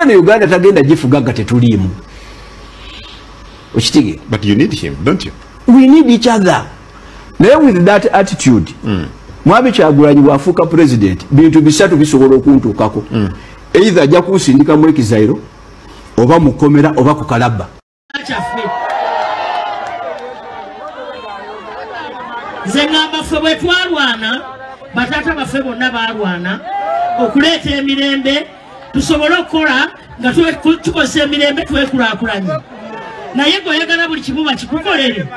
Museveni Uganda tagenda gifuga nga tetuliimu. Okitegeera? But you need him, don't you? We need each other. Naye with that attitude, Mwami Kyagulanyi bw'afuuka president, bintu bisatu bisobola okuntuukako. Either ajja kunsindika mu exile, oba mu kkomera, oba ku kalabba. Nze ngamba ffe bwe twalwana, bataata baffe bonna baalwana okuleeta emirembe, tusobole okukola nga tukozesa emirembe twekulaakulanye. Naye gweoyagala buli kimu bakikukolere,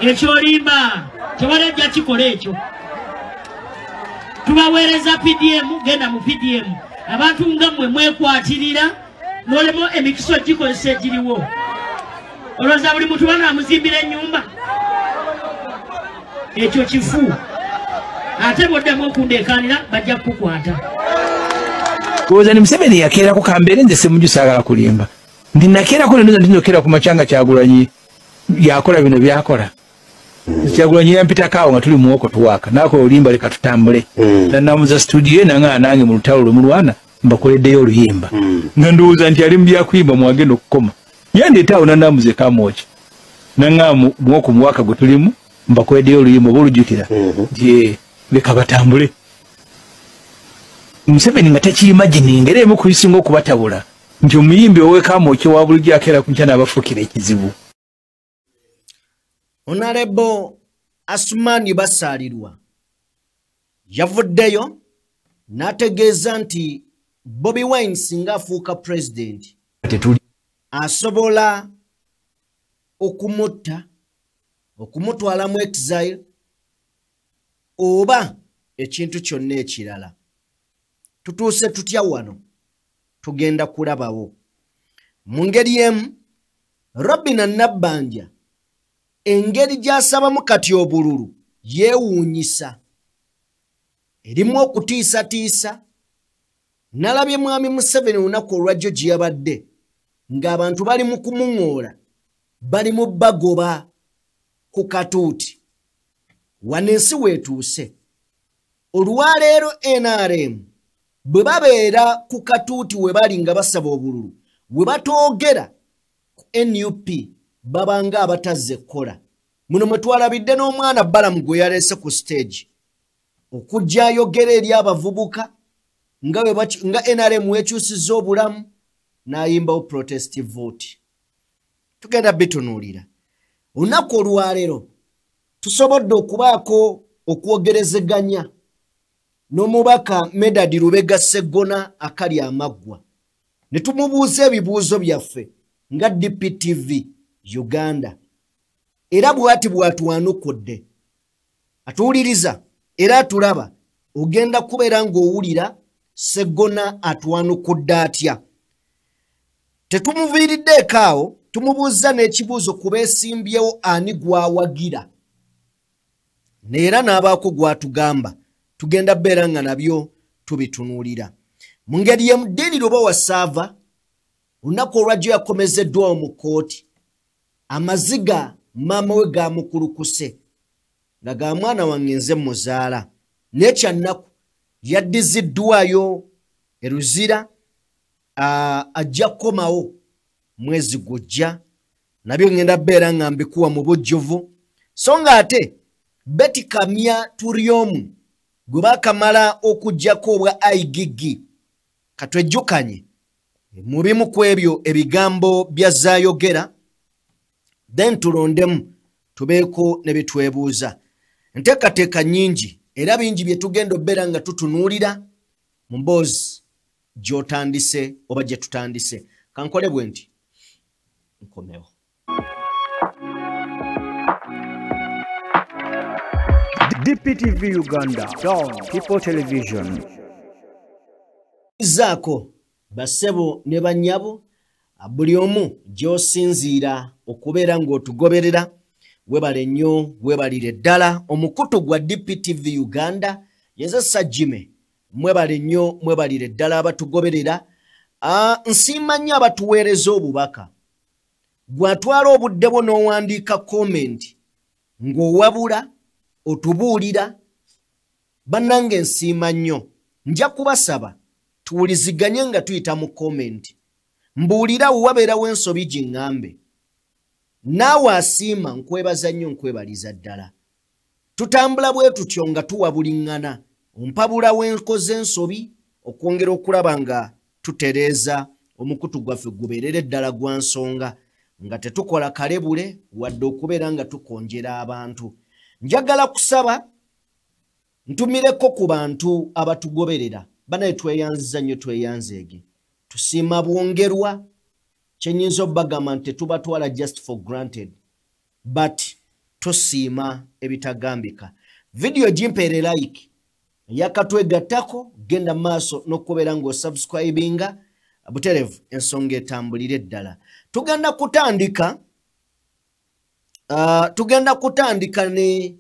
ekyo olimba, tewali ajja kikola ekyo. Tubaweereza PDM, genda mu PDM. Abantu nga mmwe mwekwatirira n'olemu emikisa gikozesa egiriwo. Olowooza buli muntu banaamuzimbira ennyumba? Ekyo kifu. Ate bw'oddamu okundeekaanira bajja kukukwata. Olowooza ni Museveni yakeerako kambeere nze Ssemujju saagala kulimba. Nti nakeerako nendoza nti nokera ku makya nga Kyagulanyi yakola bino byakola. Kyagulanyi yampitako awo nga tuli muwoko tuwaaka, n'akola oluyimba leka tutambule. Nannamuza studio nangaana nange mu lutalo lwe mulwana mbakoleddeyo oluyimba. Nga ndowooza nti ali mu byakuyimba mwagenda okukoma. Yandeeta awo nannamuza e Kamwokya. Nangaana muwoko muwaka gwe tulimu mbakoleddeyo oluyimba oba olujjukira nti leka batambule. Museveni nga takiimagininga era emu ku bisinga okubatabula nti omuyimbi ow'e Kamwokya wa bulijjo akeera ku nkya n'abafuukira ekizibu. Honorable Asumani Basalirwa yavuddeyo n'ategeeza nti Bobi Wine singa afuuka president asobola okumutta, okumutwala mu exile oba ekintu kyonna ekirala. Tutuuse tutya wano? Tugenda kulabawo. Mu ngeri emu, Robina Nabbanja engeri gy'asabamu kati obululu yeewuunyisa, erimu okutiisatiisa. Nalabye Mwami Museveni olunaku olwajjo gye yabadde ng'abantu bali mu kumuŋoola, bali mu bagoba ku katuuti. Wano ensi weetuuse. Olwaleero NRM bwe babeera ku katuuti we bali nga basaba obululu, we batoogera ku NUP babanga abatazze kukola. Muno mwe twalabidde n'omwana Balamu gwe yaleese ku stage okujja ayogera eri abavubuka nga NRM weekyusizza obulamu n'ayimbawo protest vote. Tugenda bitunuulira. Olunaku olwaleero tusobodde okubaako okwogerezeganya n'omubaka Medard Lubega Sseggona akali amaggwa, ne tumubuuza ebibuuzo byaffe nga DPTV Uganda. Era bw'ati bw'atwanukudde, atuwuliriza era atulaba. Ogenda kubeera ng'owulira Sseggona atwanukudde atya. Tetumuviiriddeeko awo, tumubuuza n'ekibuuzo ku beesimbyewo ani gw'awagira, neera n'abaako gw'atugamba. Tugenda beera nga nabyo tubitunuulira. Mu ngeri y'emu, Ddiini Lubowa Ssaava olunaku olwajjo yakomezeddwawo mu kkooti. Amaziga maama we gaamukulukuse nga ga mwana wange nze muzaala. N'ekyannaku yaddiziddwayo e Luzira, ajja kukomawo mwezi gujja. Nabyo ngenda beera nga mbikuwa mu bujjuvu. So ng'ate Betty Kamya Turyomu gwe baakamala okuggyako obwa IGG, katwejjukanye mu bimu ku ebyo ebigambo by'azzaayogera, then tulondemu tubeeko ne bitwebuuza. Enteekateeka nnyingi era bingi bye tugenda okubeera nga tutunuulira mu mboozi gy'otandise oba gye tutandise. Kankole bwe nti nkomewo. DPTV Uganda, Dawn People Television. Zaako bassebo ne bannyabo, buli omu gy'osinziira okubeera ng'otugoberera, webale nnyo, webalire ddala. Omukutu gwa DPTV Uganda, yenze Sajjime, mwebale nnyo, mwebalire ddala abatugoberera. Nsiima nnyo abatuweereza obubaka. Gw'atwala obudde bwo n'owandiika comment ng'owabula, otubuulira, bannange nsiima nnyo. Nja kubasaba Tuwuliziganye nga tuyita mu comment. Mbuulira wabeerawo ensobi giŋŋambe. Naawe asiima nkwebaza nnyo, nkwebaliza ddala. Tutambula bwe tutyo nga tuwabuliŋŋana. Ompabula w'enkoze ensobi okwongera okulaba nga tutereeza omukutu gwaffe gubeerere ddala gwa nsonga, nga tetukola kalebule wadde okubeera nga tukonjera abantu. Njagala kusaba ntumireko ku bantu abatugoberera. Banaye tweyanziza nnyo, tweyanzeege. Tusiima bwongerwa. Kyenyinza obbagamba nti tetubatwala just for granted, but tusiima ebitagambika. Vidiyo gimpeere like, yakatwegattako, genda maaso n'okubeera ng'osubscribinga buterevu, ensonga etambulire ddala. Tugenda kutandika ne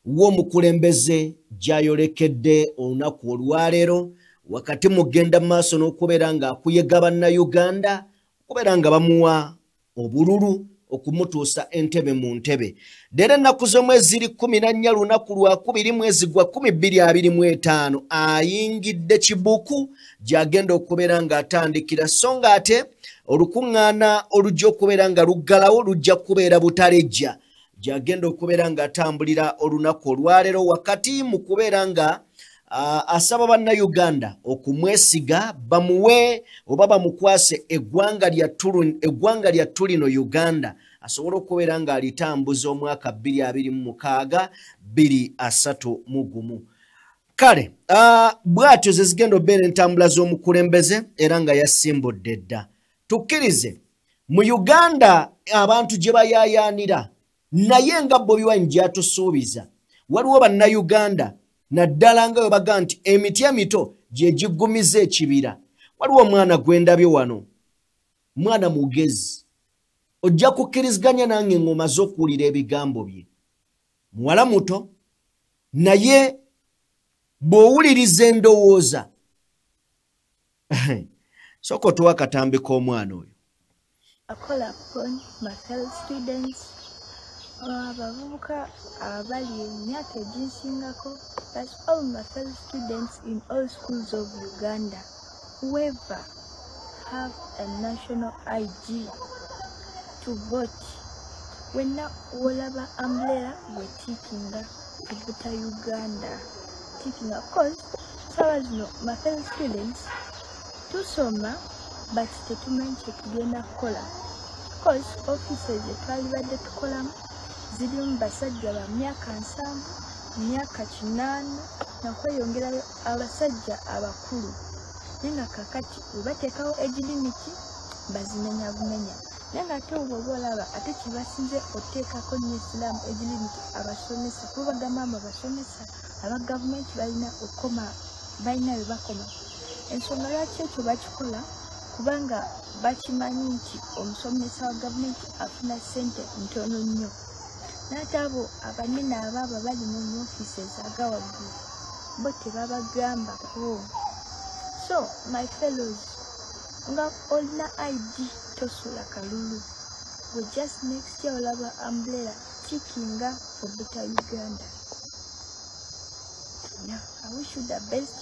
w'omukulembeze gy'ayolekedde olunaku olwaleero, wakati mugenda maaso n'okubeera ng'akuyega Bannayuganda okubeera nga bamuwa obululu okumutuusa entebe mu ntebe. Leero ennaku z'omwezi ziri 14, lunaku lwa 2, mwezi gwa 12, 25, ayingidde Kibuku gy'agenda okubeera ng'atandikira, so nga ate olukuŋŋaana olujja okubeera nga luggalawo lujja kubeera Butalejja, gy'agenda okubeera ng'atambulira olunaku olwaleero, wakati mu kubeera nga asaba Bannayuganda okumwesiga, bamuwe oba bamukwase eggwanga lya tulino Uganda, asobole okubeera ng'alitambuza omwaka 2026 2031. Kale bw'atyo ze zigenda obeera entambula z'omukulembeze, era nga yasimbudde dda. Tukkirize mu Uganda abantu gye bayaayaanira, naye nga Bobi Wine gy'atusuubiza, waliwo Bannayuganda naddala nga bwe baga nti emiti emito gye giggumiza ekibira. Waliwo omwana gwendabye wano, mwana mugezi, ojja kukkiriziganya nange ng'omaze okuwulira ebigambo bye. Muwala muto, naye bw'owuliriza endowooza. Sooka otuwa akatambi k'omwana oyo. I call upon my fellow students, abavubuka abali emyaka eginsingako, plus all my fellow students in all schools of Uganda, whoever have a national ID to vote. Wenna wolaba umbrella wetickinga for Uganda, tickinga, cause sawa zino my fellow students tusoma but tetumanyi kyetugenda kukola, cause offices etwalibadde tukolamu zirimu basajja ba myaka 70, myaka 80 nakweyongerayo, abasajja abakulu. Naye nga kakati bwe bateekawo age limit bazimenya bumenya. Naye nga ate bw'oba olaba ate kyebasinze oteekako nnyo esiraamu age limit, abasomesa, kuba bagamba mbu abasomesa aba gavumenti balina okukoma, balina bwe bakoma. Ensonga lwaki ekyo bakikola, kubanga bakimanyi nti omusomesa wa gavumenti afuna ssente ntono nnyo, n'ate abo abanene abaabo bali mu offices aga waggulu bo tebabagambako. So my fellows, nga olina ID tosuula kalulu gwe. Just next year olaba umbrella, tickinga for better Uganda. Yeah, I wish you the best.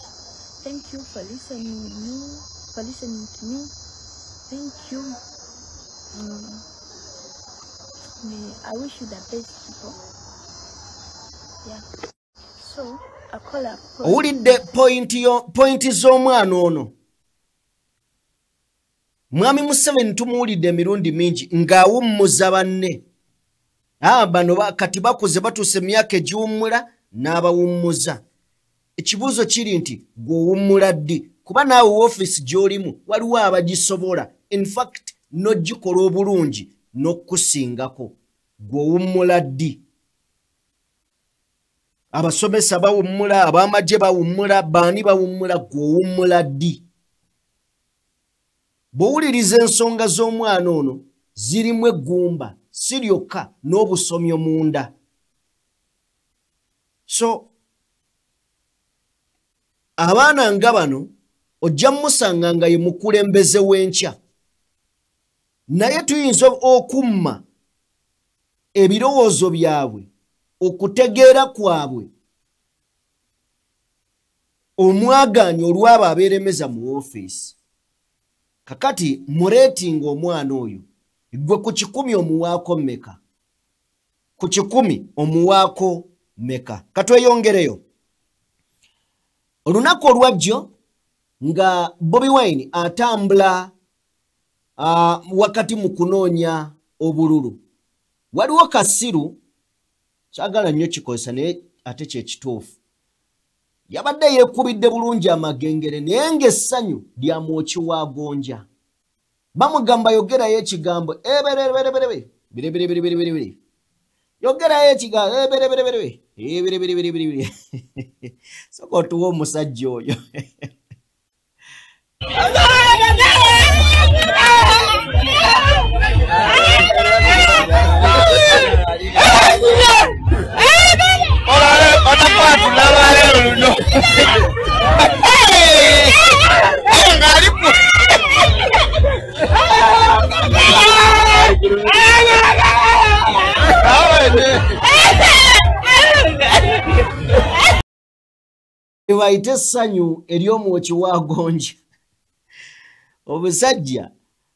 Thank you for listening to me. Thank you. I wish you the best, people. Yeah, so I call upon Owulidde point z'omwana ono. Mwami Museveni tumuwulidde emirundi mingi ng'awummuza banne. Bano kati bakuze, batuuse emyaka egiwummula, n'abawummuza. Ekibuuzo kiri nti gw'owummula ddi? Kuba naawe woofiisi gy'olimu waliwo abagisobola, infact n'ogikola obulungi n'okukusingako. Gw'owummula ddi? Abasomesa bawummula, ab'amagye bawummula, baani bawummula, gw'owummula ddi? Bw'owuliriza ensonga z'omwana ono zirimu eggumba si lyokka n'obusomyo munda. So abaana nga bano ojja musanga nga ye mukulembeze w'enkya, naye tuyinza okumma ebirowoozo byabwe, okutegeera kwabwe, Omwagaanyi olw'abo abeeremeza mu ofiisi. Kakati mureetinga omwana oyo, gwe ku 100 omuwaako mmeka? Ku 100 omuwaako mmeka? Katweyongereyo. Olunaku olwajjo nga Bobi Wine atambula wakati mu kunoonya obululu, waliwo kasiru, kyagala nnyo kikozesa naye ate kyekituufu, yabadde yeekubidde bulungi amagengere naye ng'essanyu lya mwoki wa gonja. Bamugamba yogerayo ekigambo eberebereberebe bireberebereberebe, yogerayo ekigambo eberebereberebe eberebereberebe. Soka otuwa omusajja oyo. Ewaite essanyu ery'omwoki wa gonja. Omusajja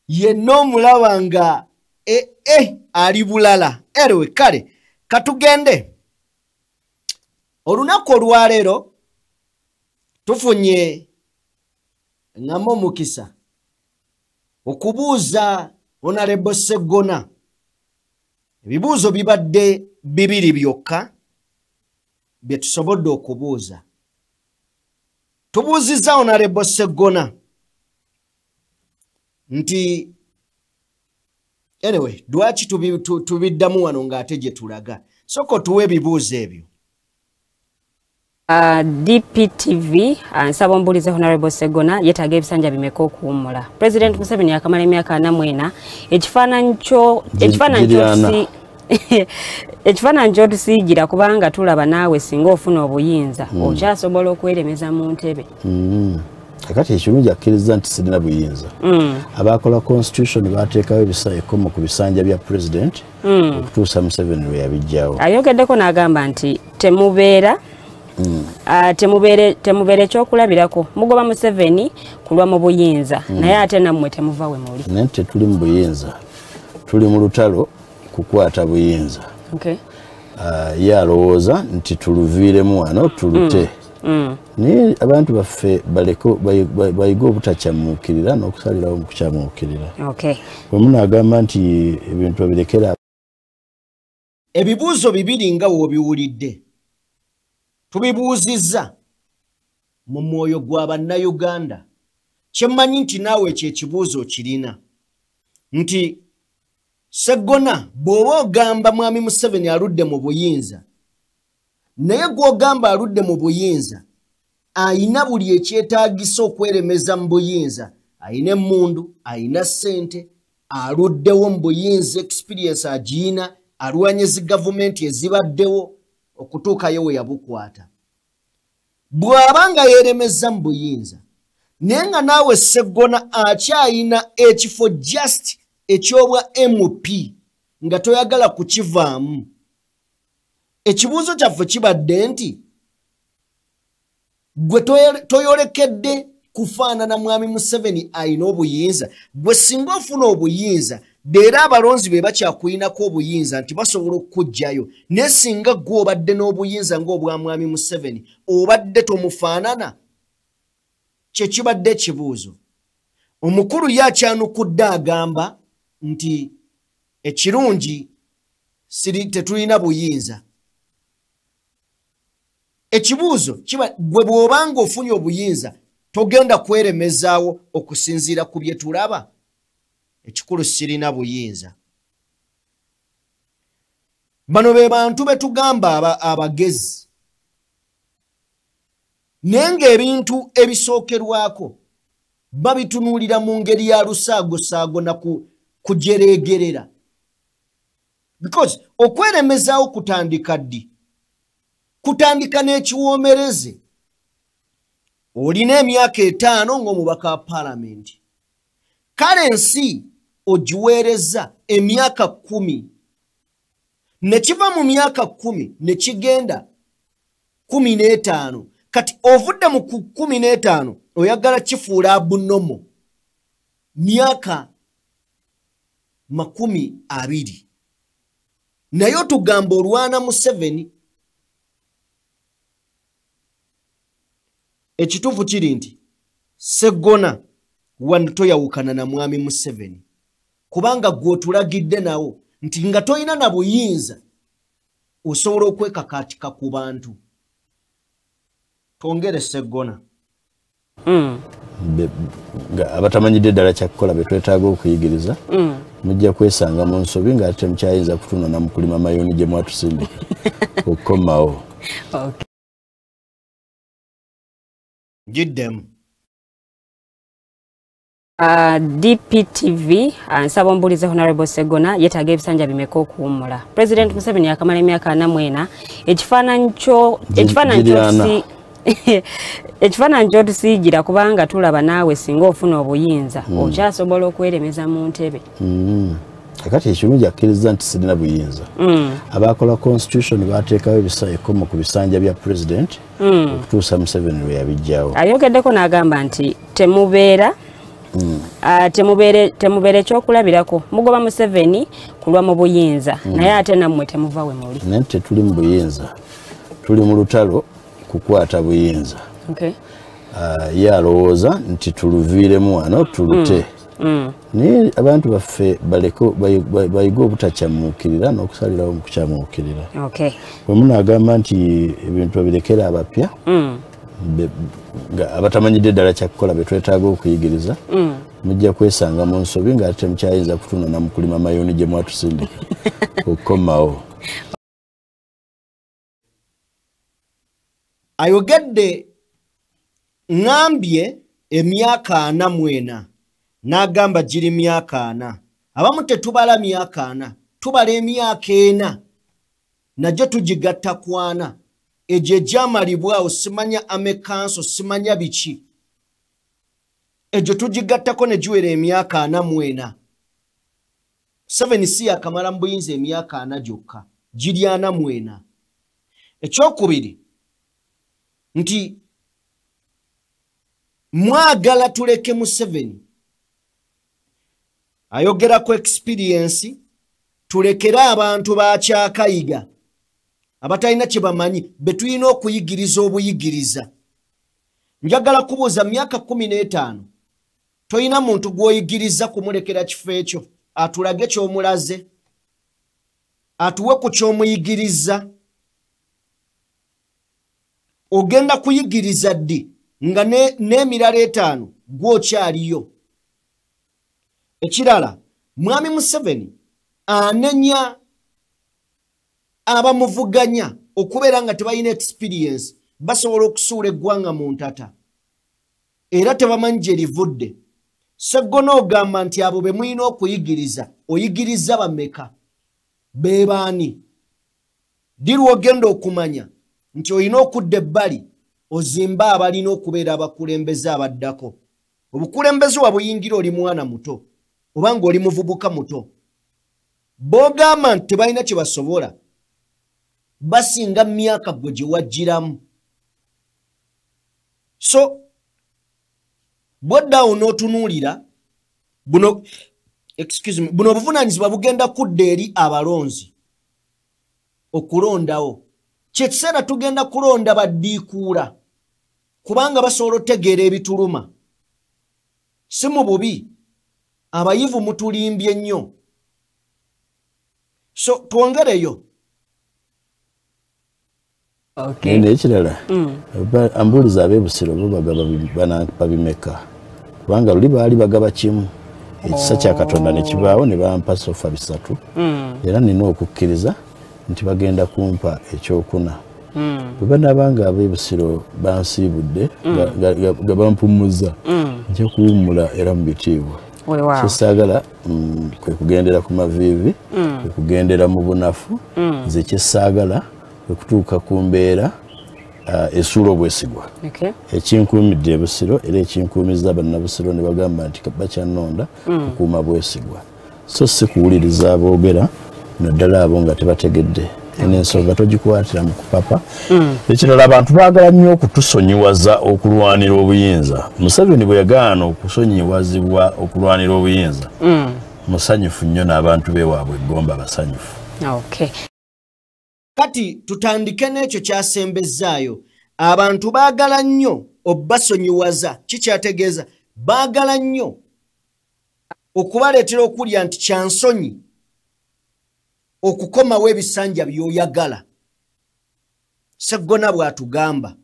yenna omulaba nga ali bulala. Anyway, kale katugende. Olunaku olwaleero tufunye ngamo omukisa okubuuza Honorable Sseggona. Ebibuuzo bibadde bibiri byokka bye tusobodde okubuuza. Tubuuzizza Honorable Sseggona nti anyway, lwaki tubiddamu wano ng'ate gye tulaga? Sooka otuwe ebibuuzo ebyo. DPTV nsaba ombuulize Honorable Sseggona yeetaaga ebisanja bimeka okuwummula. President Museveni yakamala emyaka 44, ekifaananyi ky'otusiigira kubanga tulaba naawe singa ofuna obuyinza okyasobola okweremeza mu ntebe. Kakati ekirungi akkiriza nti sirina buyinza. Abakola constitution bateekawo ekkomo ku bisanja bya president okutuusa Museveni lwe yabiggyawo. Ayogeddeko n'agamba nti temubeera temubeere ekyokulabirako, mugoba Museveni kulwa mu buyinza naye ate nammwe temuva we muli. Naye tetuli mu buyinza, tuli mu lutalo kukwata buyinza. Ye alowooza nti tuluviiremu wano tulute. Naye abantu baffe bayige obutakyamuukirira n'okusalirawo mu kukyamuukirira. Bwe munaagamba nti ebintu babirekera. Ebibuuzo bibiri nga w'obiwulidde tubibuuzizza mu mwoyo gwa bannayuganda. Kyemmanyi nti naawe ekyo ekibuuzo okirina nti Sseggona bw'oba ogamba mwami Museveni aludde mu buyinza, naye gw'ogamba aludde mu buyinza ayina buli ekyetaagisa okweremeza mu buyinza, ayina emmundu, ayina ssente, aluddewo mu buyinza, experience agiyina, alwanye zi gavumenti ezibaddewo okutuukayo we yabukwata. Bw'aba nga yeeremeza mu buyinza naye nga naawe Sseggona akyayina ekifo just ekyobwa MP nga toyagala kukivaamu, ekibuuzo kyaffe kibadde nti gwe toyolekedde kufaanana mwami Museveni ayina obuyinza. Gwe singa ofuna obuyinza, leero abalonzi be bakyakuyinako obuyinza nti basobola okukuggyayo, naye singa gwe obadde n'obuyinza ng'obwa mwami Museveni obadde tomufaanana. Kye kibadde ekibuuzo. Omukulu ye akyanukudde agamba nti ekirungi tetulina buyinza. Ekibuuzo kiba gwe bw'obanga ofunye obuyinza togenda kweremezaawo okusinziira ku bye tulaba. Ekikulu sirina buyinza. Bano be bantu be tugamba abagezi, naye ng'ebintu ebisookerwako babitunuulira mu ngeri ya lusaagosaago na kujereegerera. Because okweremezaawo kutandika ddi? Kutandika n'ekiwoomereze. Olina emyaka 5 ng'omubaka wa paalamenti, kale ensi ogiweereza emyaka 10, ne kiva mu myaka 10 ne kigenda 15. Kati ovudde mu 15 oyagala kifuula abunomo myaka 20. Naye otugamba olwana Museveni. Ekituufu kiri nti Sseggona wano toyawukana na mwami Museveni, kubanga gw'otulagidde nawo nti nga toyina na buyinza osobola okwekakaatika ku bantu. Twongere Sseggona. Abatamanyidde ddala kyakukola be twetaaga okuyigiriza, mujja kwesanga mu nsobi ng'ate temukyayinza kutunona mu kulima mayuuni gye mwatusindika okukomawo. Giddemu. DPTV nsaba ombuulize Honorable Sseggona yeetaaga ebisanja bimeka okuwummula. President Museveni yakamala emyaka 44. Ekifaananyi ky'otusiigira kubanga tulaba naawe singa ofuna obuyinza okyasobola okweremeza mu ntebe. Kakati ekirungi akkiriza nti sirina buyinza. Abakola constitution bateekawo ekkomo ku bisanja bya president okutuusa Museveni lwe yabiggyawo. Ayogeddeko n'agamba nti temubeera temubeere ekyokulabirako, mugoba Museveni kulwa mu buyinza, naye ate nammwe temuva we muli. Naye tetuli mu buyinza, tuli mu lutalo kukwata buyinza. Ye alowooza nti tuluviiremu wano tulute. Naye abantu baffe bayige obutakyamuukirira n'okusalirawo mu kukyamuukirira. Bwe munaagamba nti ebintu babirekera abapya, abatamanyidde ddala kyakukola be twetaaga okuyigiriza, mujja kwesanga mu nsobi ng'ate temukyayinza kutunona mu kulima mayuuni gye mwatusindika okukomawo. Ayogedde ŋŋambye emyaka 44 n'agamba giri myaka 4. Abamu tetubala myaka 4, tubala emyaka 4 nagyo tugigatta ku 4. Egyo egyamalibwawo simanya amekanso simanya biki, egyo tugigattako ne giwera emyaka 44. Museveni si yakamala mu buyinza emyaka 4 gyokka, giri 44. Ekyokubiri nti mwagala tuleke Museveni ayogera ku experience, tulekere abantu bakyakayiga abatalina kye bamanyi be tulina okuyigiriza obuyigiriza. Njagala kubuuza, myaka 15 toyina muntu gw'oyigiriza kumulekera kifo ekyo atulage ky'omulaze, atuwe ku ky'omuyigiriza? Ogenda kuyigiriza ddi nga n'emirala 5 gw'okyaliyo? Ekirala, mwami Museveni anenya abamuvuganya okubeera nga tebalina experience, basobola okusuula eggwanga mu ntata era tebamanyi gye livudde. Sseggona ogamba nti abo be mulina okuyigiriza, oyigiriza bameka? Be baani? Ddi lw'ogenda okumanya nti olina okudda ebbali ozimba abalina okubeera abakulembeze abaddako? Obukulembeze wabuyingira oli mwana muto oba ng'oli muvubuka muto. B'ogamba nti tebalina kye basobola basinga myaka gwe gye wajjiramu. So bw'oddaawo n'otunuulira buno, excuse me, buno obuvunaanyizibwa bugenda kudda eri abalonzi okulondawo. Kyekiseera tugenda kulonda baddiikuula kubanga basobola otegeera ebituluma. Si mu bubi, abayivu mutulimbye nnyo. So twongereyo. N'ekirala, ambuuliza ab'e Busiro bo bagaba babimeka, kubanga luli baali bagaba kimu, ekisa kya Katonda ne kibaawo ne bampa sofa 3. Era nina okukkiriza nti bagenda kumpa ekyokuna. Bwe banaabanga ab'e Busiro bansiibudde nga bampummuza, nja kuwummula era mu bitiibwa. Kyesaagala kwe kugendera ku maviivi, kwe kugendera mu bunafu. Nze kyesaagala kwe kutuuka ku mbeera esuula obwesigwa. Ekinkuumidde e Busiro era ekinkuumizza bannabusiro ne bagamba nti bakyannonda kukuuma bwesigwa, so si kuwuliriza aboogera naddala abo nga tebategedde. Eno ensonga togikwatira mu kupapa. Ekirala, abantu baagala nnyo okutusonyiwaza okulwanira obuyinza. Museveni bwe yagaana okusonyiwazibwa okulwanira obuyinza, musanyufu nnyo n'abantu bewaabwe eggomba basanyufu. Kati tutandike n'ekyo kyasembezaayo. Abantu baagala nnyo obbasonyiwaza. Kikyategeeza baagala nnyo okubaleetera okulya nti kyansonyi okukomawo ebisanja by'oyagala. Sseggona bw'atugamba.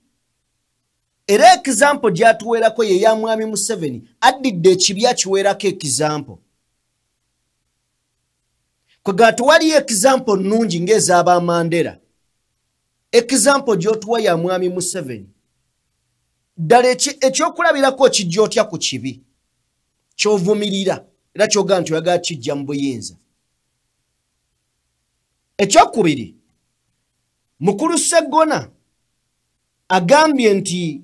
Era example gy'atuweerako ye ya Mwami Museveni, addidde ekibi akiweerako example. Kwega tewaliyo example nnungi ng'ez'aba Mandela. Example gy'otuwa ya Mwami Museveni. Ddala ekyokulabirako kijja otya ku kibi ky'ovumirira era ky'ogamba nti oyagala kijja mu buyinza? Ekyokubiri, Mukulu Sseggona agambye nti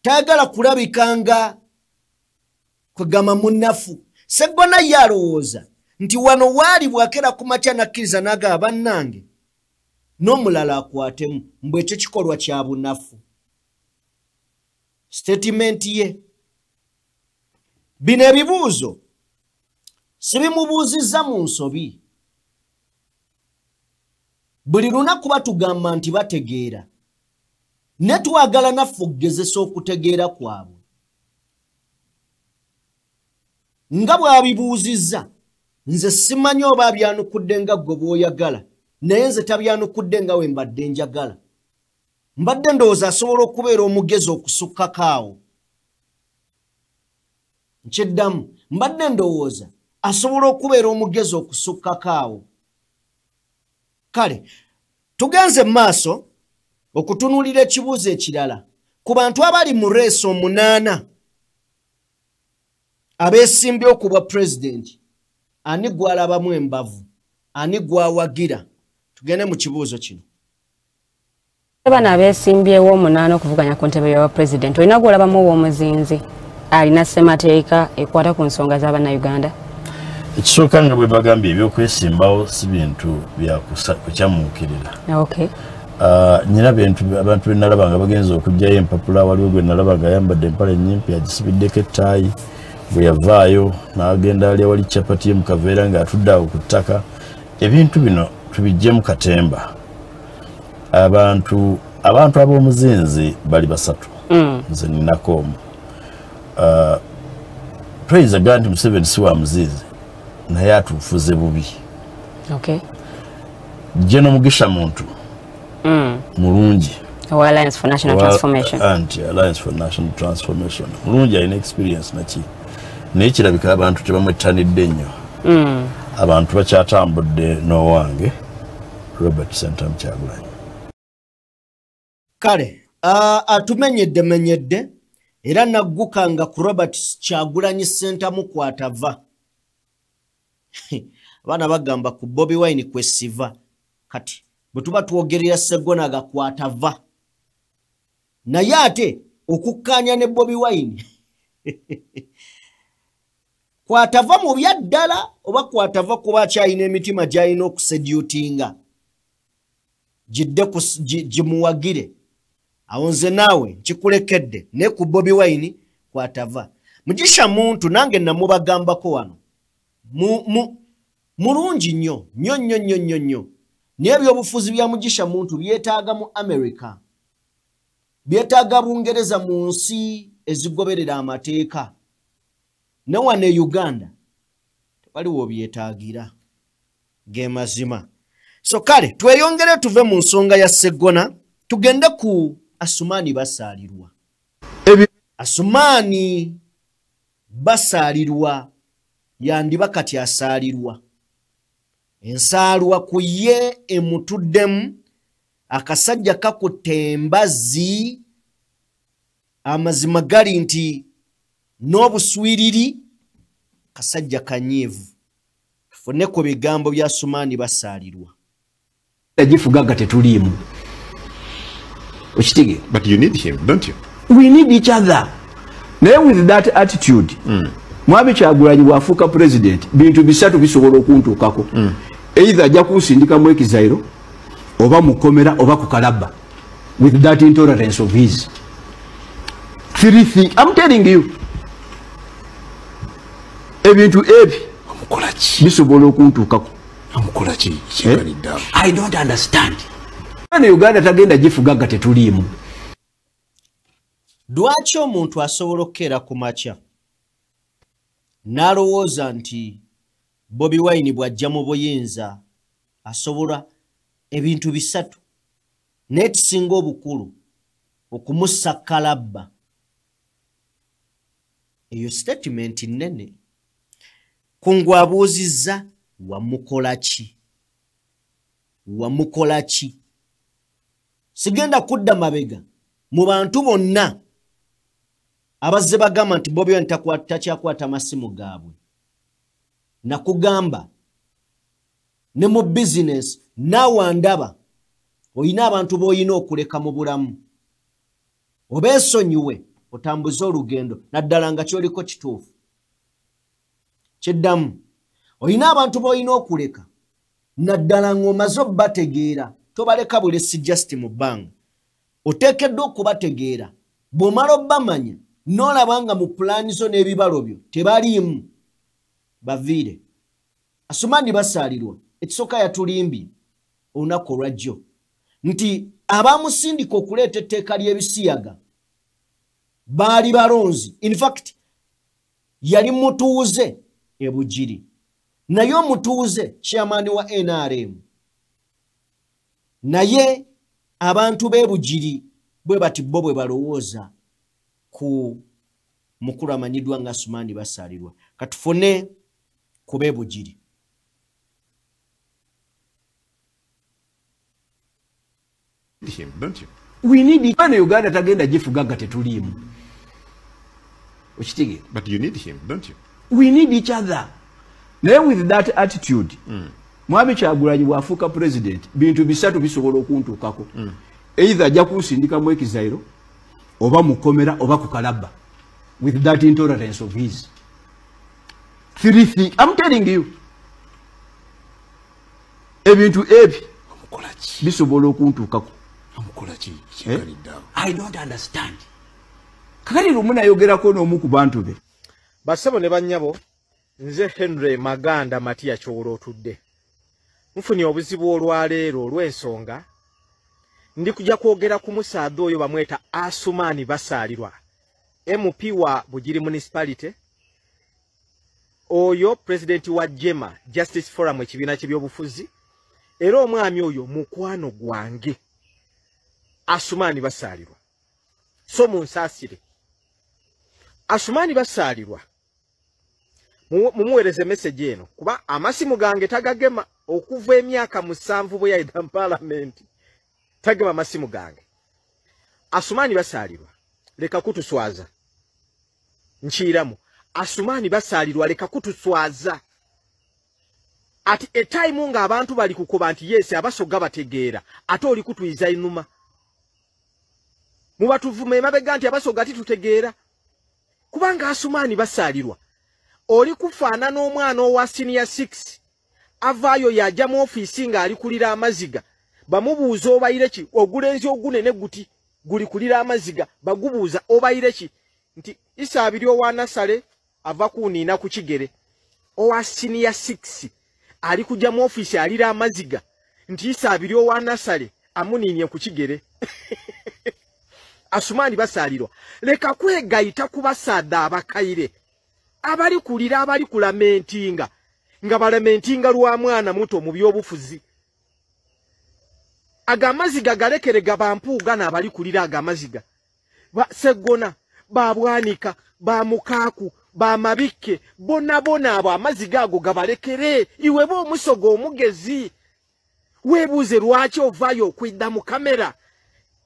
tayagala kulabika nga kwegamba munafu. Sseggona ye alowooza nti wano waali bwakera ku makya n'akkiriza n'agamba bannange n'omulala akwatemu, mbwe ekyo kikolwa kya bunafu. Statement ye. Bino ebibuuzo sibimubuuzizza mu nsobi. Buli lunaku batugamba nti bategeera, ne twagala naffe okugezesa okutegeera kwabwe. Nga bw'abibuuzizza, nze simanyi oba abyanukudde nga ggwe bw'oyagala, naye nze tabyanukudde nga we mbadde njagala. Mbadde ndowooza asobola okubeera omugezi okusukkako awo. Nkyeddamu, mbadde ndowooza asobola okubeera omugezi okusukkako awo. Kale tugenze mu maaso okutunuulira ekibuuzo ekirala ku bantu abali mu reesi 8 abeesimbye okubwa pulezidenti. Ani gw'alabamu embavu? Ani gw'awagira? Tugende mu kibuuzo kino. Bano abeesimbyewo 8 okuvuganya ku ntebe ya pulezidenti, olina gw'olabamu ow'omuzinzi alina ssemateeka ekwata ku nsonga z'Abannayuganda? Ekisooka, nga bwe bagambye, ebyokwesimbawo si bintu bya kukyamuukirira. Nyina abantu benalaba nga bagenza okugjayo empapula, waliwo gwe nalaba nga ayambadde empale ennyimpi agisibiddeko ettaayi, bwe yavaayo n'agenda alya wali capati ye mu kaveera ng'atudde awo ku ttaka. Ebintu bino tubijje mu katemba. Abantu ab'omuzinzi bali 3. Nze ninako omu. Toyinza gamba nti Museveni si wa muzinzi, naye atufuze bubi. General Mugisha Muntu mulungi. Alliance for National Transformation. Anti Alliance for National Transformation. Mulungi, alina experience naki, naye kirabika abantu tebamwettanidde nnyo. Abantu bakyatambudde n'owange Robert Ssentamu Kyagulanyi. Kale atumenyedde menyedde era naggukanga ku Robert Kyagulanyi Ssentamu kwatava. Abaana bagamba ku Bobi Wine kwesiva. Kati bwe tuba twogerera Sseggona agakwatava, naye ate okukkaanya ne Bobi Wine kwatava mu bya ddala oba kwatava kuba akyalina emitima gy'alina okusedutinga gidde gimuwagire. Awo nze naawe nkikulekedde, naye ku Bobi Wine kwatava. Mugisha Muntu nange namubagambako wano, mulungi nnyo nnyo nnyo nnyo nnyo nnyo, naye ebyobufuzi bya Mugisha Muntu byetaaga mu America, byetaaga Bungereza, mu nsi ezigoberera amateeka. Ne wano e Uganda tewaliwo byetaagira, ge mazima. So kale tweyongere tuve mu nsonga ya Sseggona tugende ku Asumani Basaalirwa. Asumani Basaalirwa yandiba kati asaalirwa. Ensaalwa ku ye emutuddemu, akasajja kakutte embazzi. Amazima gali nti n'obuswiriri kasajja kanyiivu. Tufune ku bigambo bya Asumani Basaalirwa. Gifuga nga tetuliimu. Okitegeera? But you need him, don't you? We need each other. Naye with that attitude, Mwami Kyagulanyi bw'afuuka president, bintu 3 bisobola okuntuukako. Either ajja kunsindika mu exile oba mukomera oba ku kalabba, with that intolerance of his. Three things I'm telling you, ebintu ebi bisobola okuntuukako. I don't understand. Uganda tagenda gifuga nga tetuliimu. Lwaki omuntu asobola okukeera ku makya n'alowooza nti Bobi Wine bw'ajja mu buyinza asobola ebintu bisatu, n'ekisinga obukulu okumussa kalabba? Eyo statement nnene. Kungu abuuzizza, wamukola ki? Wamukola ki? Sigenda kudda mabega mu bantu bonna abazze bagamba nti Bobi Wine takyakwata masimu gaabwe. Nakugamba ne mu bizinesi naawe ndaba oyina abantu b'oyina okuleka mu bulamu, obeesonyiwe otambuze olugendo naddala nga kyoliko kituufu. Kiddamu, oyina abantu b'oyina okuleka naddala ng'omaze obbategeera, tobaleka bulesi just mu bbanga, oteekeddwa okubategeera. Bw'omala obbamanya n'olaba nga mu pulaani zo n'ebibalo byo tebaliimu, baviire. Asumani Basaalirwa ekisooka yatulimbye olunaku olwajjo nti abamusindika okuleeta etteeka ly'ebisiyaga baali balonzi. In fact yali mutuuze e Bugiri, naye omutuuze chairman wa NRM, naye abantu b'e Bugiri bwe bati bo bwe balowooza ku mukulu amanyiddwa nga Asumani Basaalirwa. Katufune ku b'e Bugiri. Him, don't you? We need it. Uganda tagenda gifuga nga tetuliimu. Okitegeera? But you need him, don't you? We need each other. Naye with that attitude, Mwami Kyagulanyi bw'afuuka president, bintu bisatu bisobola okuntuukako. Either ajja kunsindika mu exile oba mukomera oba ku kalabba, with that intolerance of his. Three things I'm telling you, ebintu ebi bisobola okuntuukako. I don't understand. Kakati lumu nayogerako n'omu ku bantu be. Bassebo ne bannyabo, nze Henry Maganda Matia Kyowolotudde. Nfunye obuzibu olwaleero olw'ensonga ndi kujja kwogera ku musaadha oyo bamweta Asumani Basaalirwa, MP wa Bugiri Municipality, oyo president wa JEMA, Justice Forum, ekibiina ky'ebyobufuzi, era omwami oyo mukwano gwange Asumani Basaalirwa. So munsaasire, Asumani Basaalirwa mumuweereze message eno, kuba amasimu gange tagagema okuva emyaka 7 bwe yayita mu parliament, tagema amasimu gange. Asumani Basaalirwa leka kutuswaza. Nkiiramu, Asumani Basaalirwa leka kutuswaza. Ati etaimu nga abantu bali kukoba nti yesi abasoga bategeera, ate oli kutwiza inuma. Mubatuvume emabega nti abasoga titutegeera. Kubanga Asumani Basaalirwa oli kufaanana n'omwana owa senior 6 avaayo yajja mu ofiisi ng'ali kulira amaziga, bamubuuza obayire ki, ogulenzi ogunene guti guli kulira amaziga, bagubuuza obayire ki, nti Isaabiri owa Nasale ava kuniina ku kigere. Owa senior 6 ali kujja mu ofiisi alira amaziga nti Isaabiri owa Nasale amuniinye ku kigere. Asumani Basaalirwa leka kwegayita ku basaadha abakaire abali kulira, abali kulamentinga nga balamentinga lwa mwana muto mu byobufuzi. Agamaziga galekere gabampuuga n'abali kulira agamaziga ba Seggona, ba Bwanika, ba Mukaaku, ba Mabikke, bonna bonna abo amaziga ago gabalekere. Iwe bo omusogo omugezi weebuuze lwaki ovaayo okwidda mu kamera.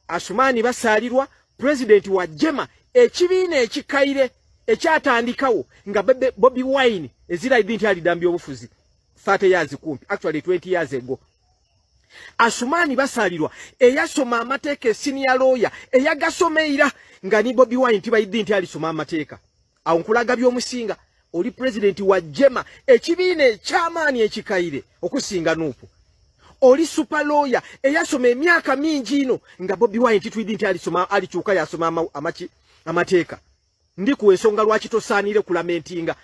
Asumani Basaalirwa president wa JEMA, ekibiina ekikaire ekyatandikawo nga Bobi Wine ezira idinti alidambya obufuzi 30 years kumpi, actually 20 years ago. Asumani Basaalirwa eyasoma amateeka, senior lawyer eyagasomeira nga ni Bobi Wine tiba idinti alisoma amateeka. Awo nkulaga by'omusinga. Oli president wa Jema ekibiina ekyamaanyi ekikaire okusinga Nuupu. Oli super lawyer eyasoma emyaka mingi ino nga Bobi Wine titwidi nti alisoma alikyuka yasoma amaki amateeka. Ndi ku ensonga lwaki tosaanire kulamentinga.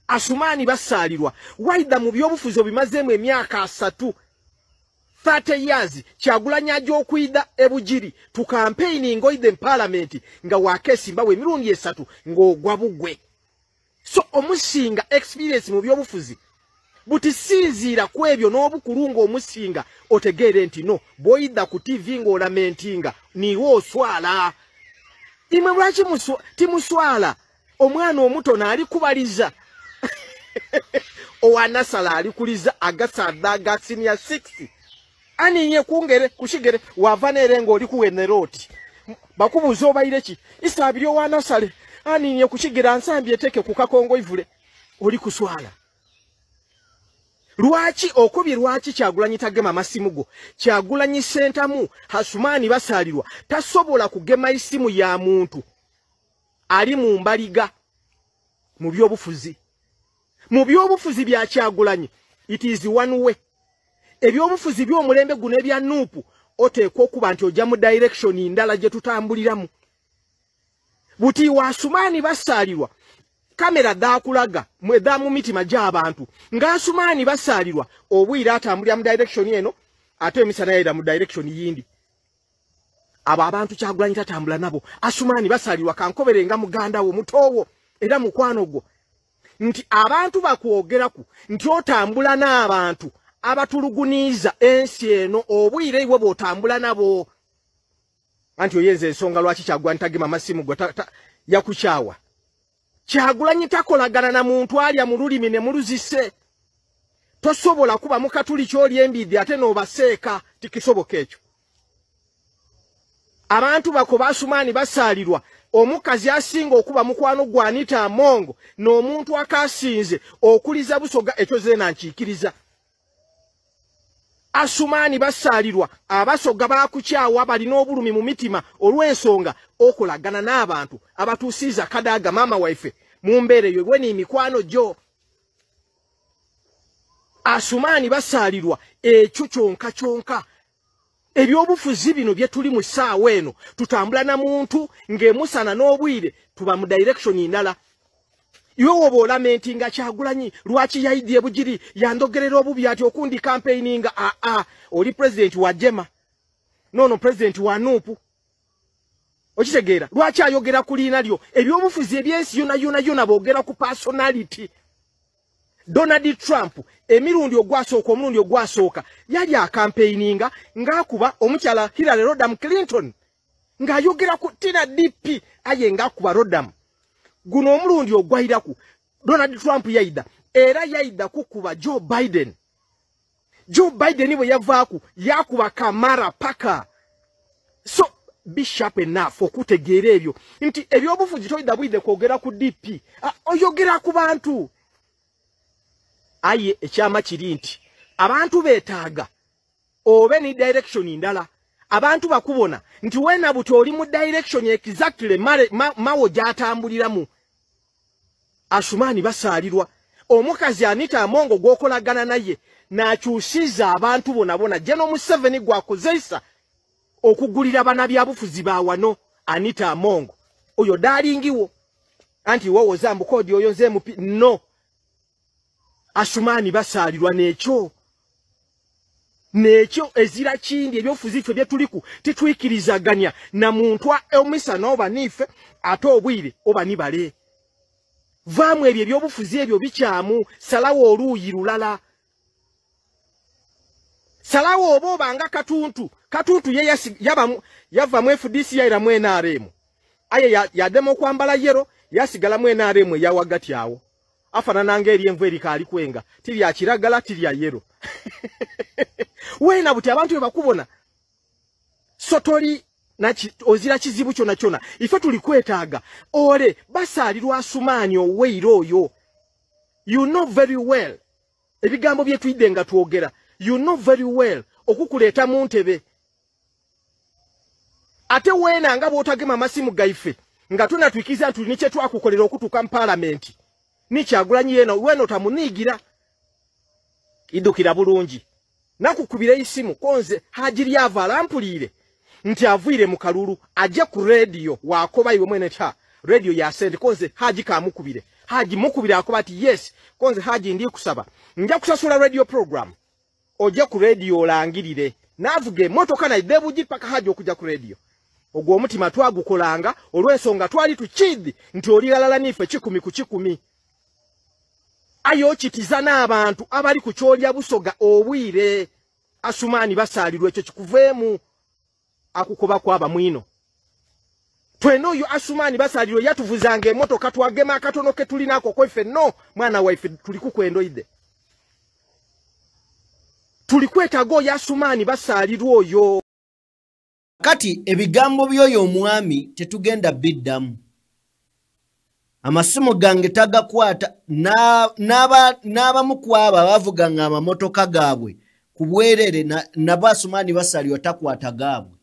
Asumani basaalirwa waida mu byobufuzi obimazeemu emyaka 3 30 years. Kyagulanyi ajja okwida ebugiri tu campaigning oide parliament nga wakesimbawe emirundi 3 ng'ogwa bugwe. So omusinga experience mu byobufuzi buti sinziira ku ebyo n'obukulu ng'omusinga otegeere nti no bw'oyidda ku TV ng'olamentinga niwe oswala. Imwe lwaki timuswala? Omwana omutono ali kubaliza owanasala ali kuliza agasadda aga senior 6 aninye kungere kushigere wava nerengo oli kuweneroti bakubuza obayire ki isabiri owanasale aninye kushigera nsambye eteke ku kakongo ivule oli kuswala. Lwaki okubye lwaki Kyagulanyi tagema masimu go? Kyagulanyi Ssentamu Hasumani basalirwa tasobola kugema isimu ya muntu ali mu mbaliga mu byobufuzi. Mu byobufuzi bya Kyagulanyi it is one way. Ebyobufuzi by'omulembe guno ebya Nuupu oteekwa okuba nti ojja mu direction ndala gye tutambuliramu. Buti Wasumani basalirwa kamera dakulaga mwedha mu mitima gy'abantu nga Asumani basalirwa obwira atambulira mu direction eno ate emisana yayira mu direction yindi. Abo abantu Kyagulanyi tatambula nabo. Asumani basalirwa kankobere nga muganda wo mutowo era mukwano gwo nti abantu bakwogeraku nti otambula n'abantu abatuluguniza ensi eno obwire iwe bw'otambula nabo. Anti oyenze ensonga lwaki Kyagulanyi tagema masimu gwe yakukyawa. Kyagulanyi takolagana na muntu alya mu lulimi ne muluzise. Tosobola kuba mukatuli kyoli embiddi ate n'obaseeka, tikisoboka ekyo. Abantu bako Basumani basalirwa omukazi asinga okuba mukwano gwa Anita Amongo n'omuntu akasinze okuliza Busoga ekyo zeena nkiikiriza. Asumani basalirwa abasoga bakukyawa balina obulumi mu mitima olw'ensonga okolagana n'abantu abatuusiza Kadaga mama waife mu mbeera eyo bwe n'emikwano gyo. Asumani basalirwa ekyo kyonka kyonka. Ebyobufuzi bino bye tuli mu ssaawa eno tutambula na muntu ng'emusana n'obwire tuba mu direction ndala. Iwe woba olamentinga Kyagulanyi lwaki yayidye Bugiri yandogerera obubi ati okundi campaigninga aa oli president wa Jema nono president wa Nuupu. Okitegeera lwaki ayogera ku liina lyo? Ebyobufuzi ebyensi yona yona yona boogera ku personality. Donald Trump emirundi ogwasooka omulundi ogwasooka yali akampeininga ng'akuba omukyala Hillary Rodham Clinton ng'ayogera ku Tina DP aye ng'akuba Rodham. Guno omulundi ogwayiraku Donald Trump yayida era yayida kukuba Joe Biden. Joe Biden bwe yavaaku yakuba Kamala paka. So be sharp enough okutegeera ebyo nti ebyobufuzi toyida bwide kwogera ku DP, oyogera ku bantu. Aye ekyama kiri nti abantu beetaaga obe ni direction ndala. Abantu bakubona nti wena buti oli mu direction exactly mawo gy'atambuliramu. Asumani basalirwa omukazi Anita Amongo gw'okolagana naye n'akyusiza abantu bona bona. General Museveni gwakozesa okugulira bannabyabufuzi ba wano Anita Amongo oyo dalingiwo anti wowoza mbukodi oyo nze mupi no. Asumani basalirwa n'ekyo n'ekyo ezira kindi ebyobufuzi ffe bye tuliku titwikirizaganya na muntu omisana oba nife ate obwire oba nibale. Vaamu ebyo ebyobufuzi ebyo bikyamu, salawo oluuyi lulala. Salawo oba obanga Katuntu. Katuntu ye yava mu FDC yayira mu NRM. Aye yadema okwambala yero yasigala mu NRM eyawagati awo. Afanana ng'eri envu erikaali kwenga tirya kiragala tirya yero. Wena buti abantu bwe bakubona sotori ozira kizibu kyona kyona. Ife tuli kwetaaga ole basalirwa Asumani oweiro oyo. You know very well ebigambo bye twidde nga twogera. You know very well okukuleeta mu ntebe. Ate wena nga bw'otagema amasimu gaife nga tunatwikiza nti ni kye twakukolera okutuuka mu paalamenti. Ni Kyagulanyi yena weno tamunigira. Idukira bulungi. Nakukubira isimu konze Hajiri yava alampulire. Nti avuire mu kalulu aje ku radio wakoba iwe mwene ta radio ya sente konze Haji kamukubire. Haji mukubire akoba ati yes konze Haji ndi kusaba. Nja kusasula radio program. Oje ku radio olangirire. Navuge motoka na idebuji paka Haji okuja ku radio. Ogwo omutima twagukolanga olw'ensonga twali tukiddi nti oli galala nife 10 ku 10. Ayo kitiza n'abantu abali ku kyolya Busoga obwire. Asumani basalirwa ekyo kikuveemu akukoba kwaba mwino. Tweno yo Asumani basalirwa yatuvuzanga emmotoka twagema akatono ke tulinako kweffe no mwana waife tuli kukwendo ide. Tulikwetago ya Asumani basalirwa oyo. Kati ebigambo by'oyo omwami tetugenda biddamu. Amasimu gange tagakwata n'abamu ku abo abavuganga amamotoka gaabwe ku bwerere nabo Asumani basalirwa takwata gaabwe.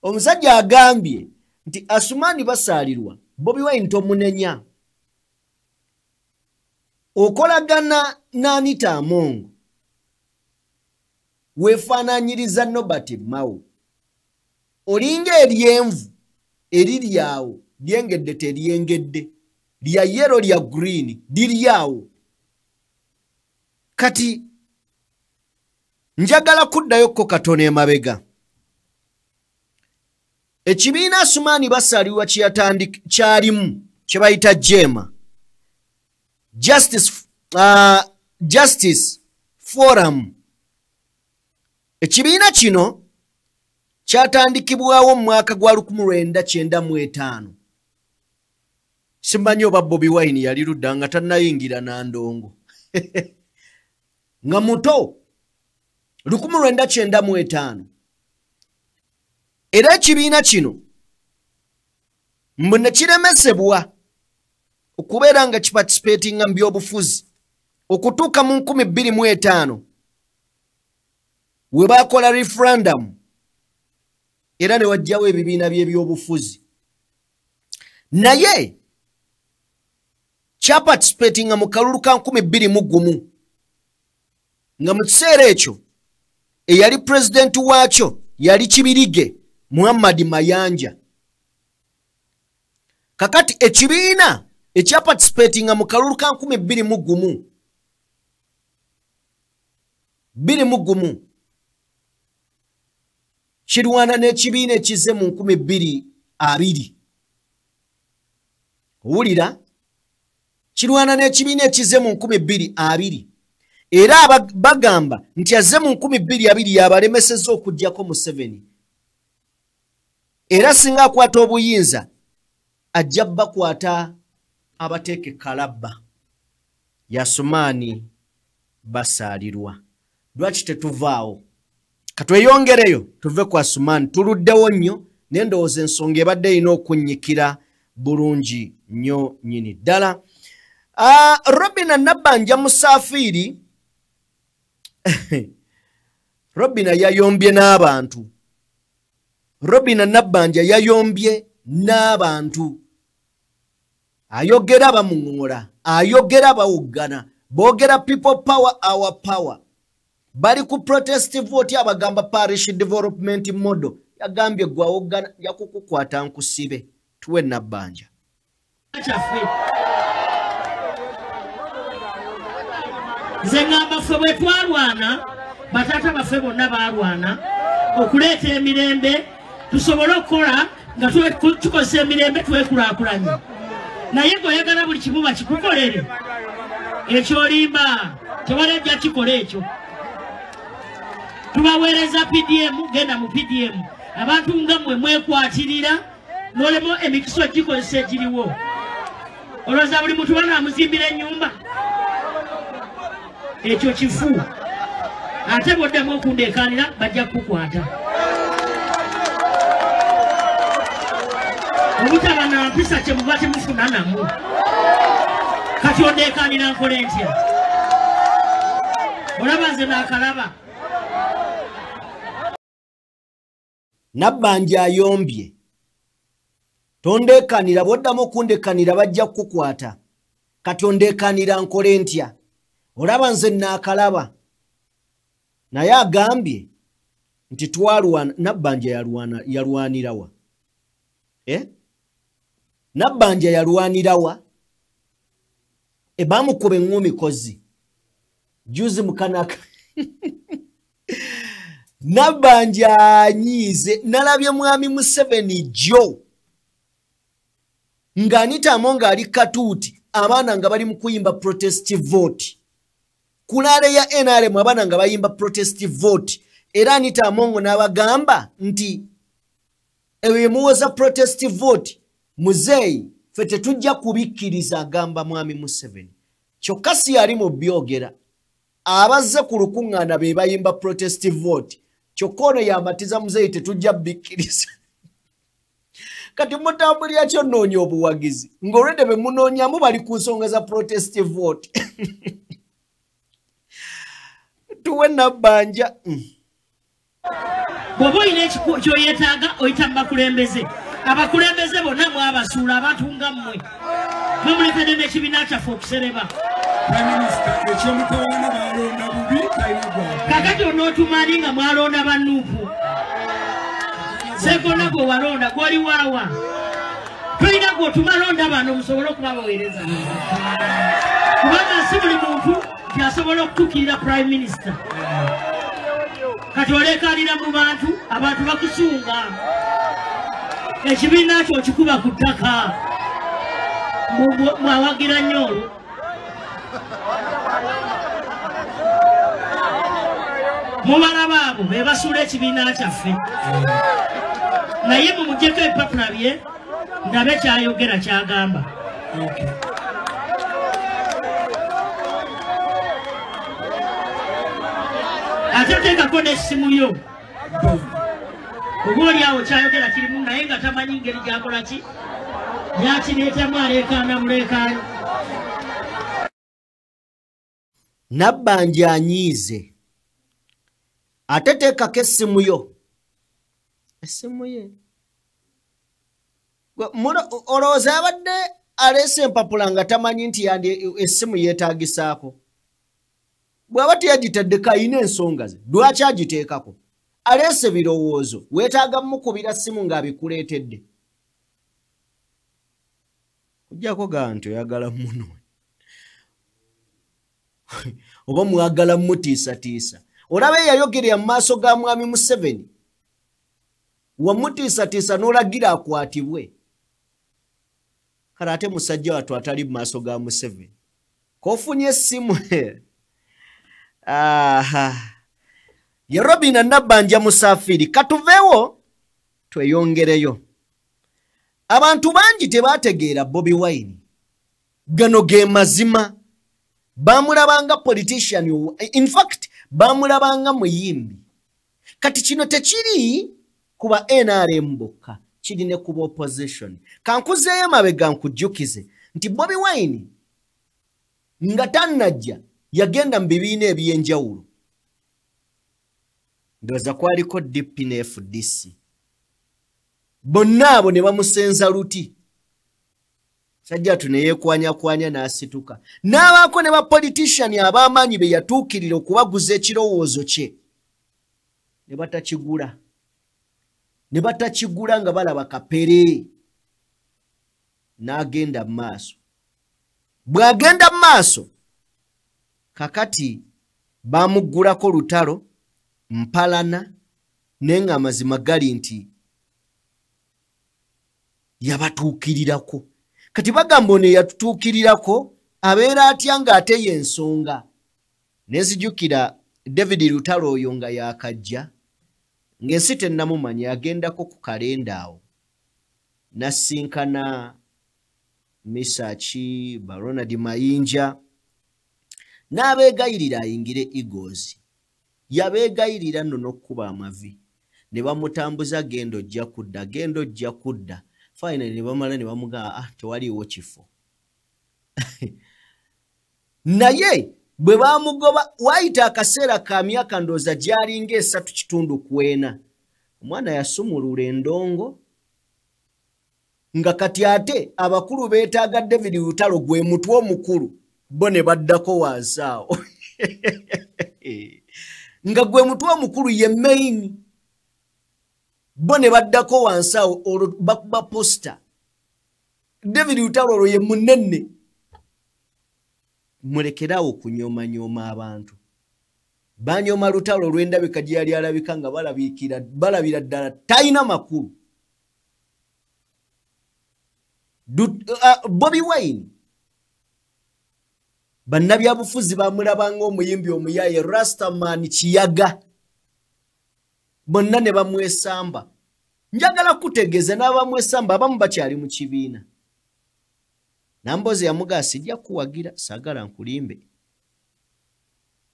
Omusajja agambye nti Asumani basalirwa Bobi Wine tomunenya. Okolagana na Anita Among weefaanaanyiriza Norbert Mao. Olinga eryenvu eriri awo lyengedde teryengedde, lya yellow lya green liri awo. Kati njagala kuddayokko katono emabega. Ekibiina Asumani basalirwa kyalimu kye bayita JEEMA, Justice Forum. Ekibiina kino kyatandikibwawo mu mwaka gwa 1995. Simanyi oba Bobi Wine yali ludda nga tannayingira na ndongo. Nga muto 1995. Era ekibiina kino mbu ne kiremesebwa okubeera nga kiparticipatinga mu byobufuzi okutuuka mu 2005 we baakola referendum era ne wajjawo ebibiina by'ebyobufuzi. Naye kyaparticipatinga mu kalulu ka 2001 nga mu kiseera ekyo eyali pulezidenti waakyo yali Kibirige Muhammad Mayanja. Kakati ekibiina ekyaparticipatinga mu kalulu ka 2001 kirwana n'ekibiina ekize mu 2020. Owulira? Kirwana n'ekibiina ekize mu 2020. Era bagamba nti azze mu 2020 yabalemesezza okuggyako Museveni. Era singa akwata obuyinza ajja bakwata abateeke kalabba. Yasumani basalirwa. Lwaki tetuvaawo? Katweyongereyo tuve ku Asumani. Tuluddewo nnyo naye ndowooza ensonga ebadde erina okunnyikira bulungi nnyo nnyini ddala. Robina Nabbanja Musafiri Robina yayombye n'abantu. Robina Nabbanja yayombye n'abantu. Ayogera bamuŋŋola, ayogera bawuggana, boogera people power our power. Bali ku protest vote abagamba parish development model. Yagambye gwawoggana yakukukwata nkusibe. Tuwe Nabbanja. Nze ngamba ffe bwe twalwana, bataata baffe bonna baalwana okuleeta emirembe tusobole okukola nga tukozesa emirembe twekulaakulanye. Naye gweoyagala buli kimu bakikukolere, ekyo olimba, tewali ajja kikola ekyo. Tubaweereza PDM, genda mu PDM. Abantu nga mmwe mwekwatirira n'olemu emikisa gikozesa egiriwo. Olowooza buli muntu banaamuzimbira ennyumba? Ekyo kifu. Ate bw'oddamu okundeekaanira bajja kukukwata. Obutaba na mpisa kye muba temufuna namu. Kati ondeekaanira nkole ntya? Olaba nze naakalaba. Nabbanja ayombye. Tondekanira, bw'oddamu okundekanira bajja kukukwata. Kati ondekanira nkole ntya? Olaba nze naakalaba. Naye agambye nti twalwana, Nabbanja yalwanirawa. Nabbanja yalwanirawa. Bamukuba eŋŋumi kozi. Juzi mukanaka. Nabbanja anyiize. Nalabye mwami Museveni jjo nga Anita Among ali katuuti, abaana nga bali mu kuyimba protest vote. Kulale ya NRM abaana nga bayimba protest vote. Era Anita Among n'abagamba nti ebyo muwoza protest vote, muzeeyi ffe tetujja kubikkiriza, agamba mwami Museveni. Kyokka si yali mu byogera. Abazze ku lukuŋŋaana be bayimba protest vote. Kyokka ono yamatiza muzeeyi tetujja bikkiriza. Kati mutambulira kyo nnoonya obuwagizi ng'olwedde be munoonyamu bali ku nsonga za protest vote. Tuwe Nabbanja. Bw'oba olina kyoyeetaaga oyita mu bakulembeze. Abakulembeze bonna mwabasuula abantu nga mmwe. Mwemuleetedde n'ekibiina kyaffe okusereba. Kakati onootumaani nga mwalonda bannuupu. Segona gwe walonda gw'oli waawa. Tulina gw'otumalonda bano musobole okubabaweereza. Kubanga si buli muntu nti asobola okutuukirira Prime Minister. Kati oleekanira mu bantu, abantu bakusunga. Ekibiina kyo okikuba ku ttaka. Mwawagira nnyo olwo. Mubalaba abo be basuula ekibiina kyaffe. Naye mumugyeko ebipapula bye ndabe kyayogera kyagamba. Ate teekako n'essimu yo. Oba oli awo kyayogera kirimu naye nga tamanyi ngeri gy'akola ki, yakireetamu aleekaana buleekaanyi. Nabbanja anyiize. Ate teekako essimu yo. Essimu ye. Olowooza abadde aleese empapula nga tamanyi nti essimu yeetaagisaako. Bw'aba teyagitaddeko ayina ensonga ze, lwaki agiteekako? Aleese birowoozo, weetaaga mukubira ssimu ng'abikuleetedde. Ojjako gaa nti oyagala muno. Oba mwagala mutiisatiisa. Olaba eyayogerera mu maaso ga mwami Museveni, wamutiisatiisa n'olagira akwatibwe. Kale ate musajja wattu atali mu maaso ga Museveni. K'ofunye essimu. Aha. Ye Robina Nabbanja Musafiri. Katuveewo tweyongereyo. Abantu bangi tebategeera Bobi Wine. Gano ge mazima. Bamulabanga politician, in fact bamulabanga muyimbi. Kati kino tekiri kuba NRM bokka, kiri ne kuba opposition. Kankuzeeyo mabega nkujjukize nti Bobi Wine nga tannajja yagenda mu bibiina eby'enjawulo. Ndowooza kwaliko DP ne FDC. Bonna abo ne bamusenza luti. Sajjatu ne yeekwanyakwanya n'asituka. N'abaako ne ba politician ab'amaanyi be yatuukirira okubaguza ekirowoozo kye. Ne batakigula. Ne batakigula nga balaba kapere. N'agenda mu maaso. Bw'agenda mu maaso, kakati bamuggulako lutalo, mpalana, naye ng'amazima gali nti yabatuukirirako. Kati bagamba ono yatutuukirirako abeera atya ng'ate y'ensonga. Nenzijukira David Lutalo oyo nga yakajja, ng'ensi tennamumanya, yagendako ku kalenda awo n'asinkana Misachi, Ronald Mayinja, n'abeegayirira ayingire Eagles. Yabeegayirira nno n'okkuba amavi. Ne bamutambuza genda ojja kudda, genda ojja kudda. Finally ne bamala ne bamugamba ah, tewaliiwo kifo. Naye bwe bamugoba waayita akaseera ka myaka ndowooza gy'alinga 3.4. Omwana yasumulula endongo Nga kati ate abakulu beetaaga David Lutalo gwe mutwe omukulu, bo ne baddako wansi awo. Nga gwe mutwe omukulu ye main, bo ne baddako wansi awo, olwo bakuba poster. David Lutalo olwo ye munene. Mulekeraawo okunyomanyooma abantu. Banyooma Lutalo olw'endabika gye yali alabika nga balabira ddala talina makulu. Bobi Wine bannabyabufuzi bamulabanga omuyimbi omuyaye Rastaman Kiyaga, bonna ne bamwesamba. Njagala kutegeeza n'abamwesamba abamu bakyali mu kibiina. Namboze yamugaa sijja kuwagira, saagala nkulimbe,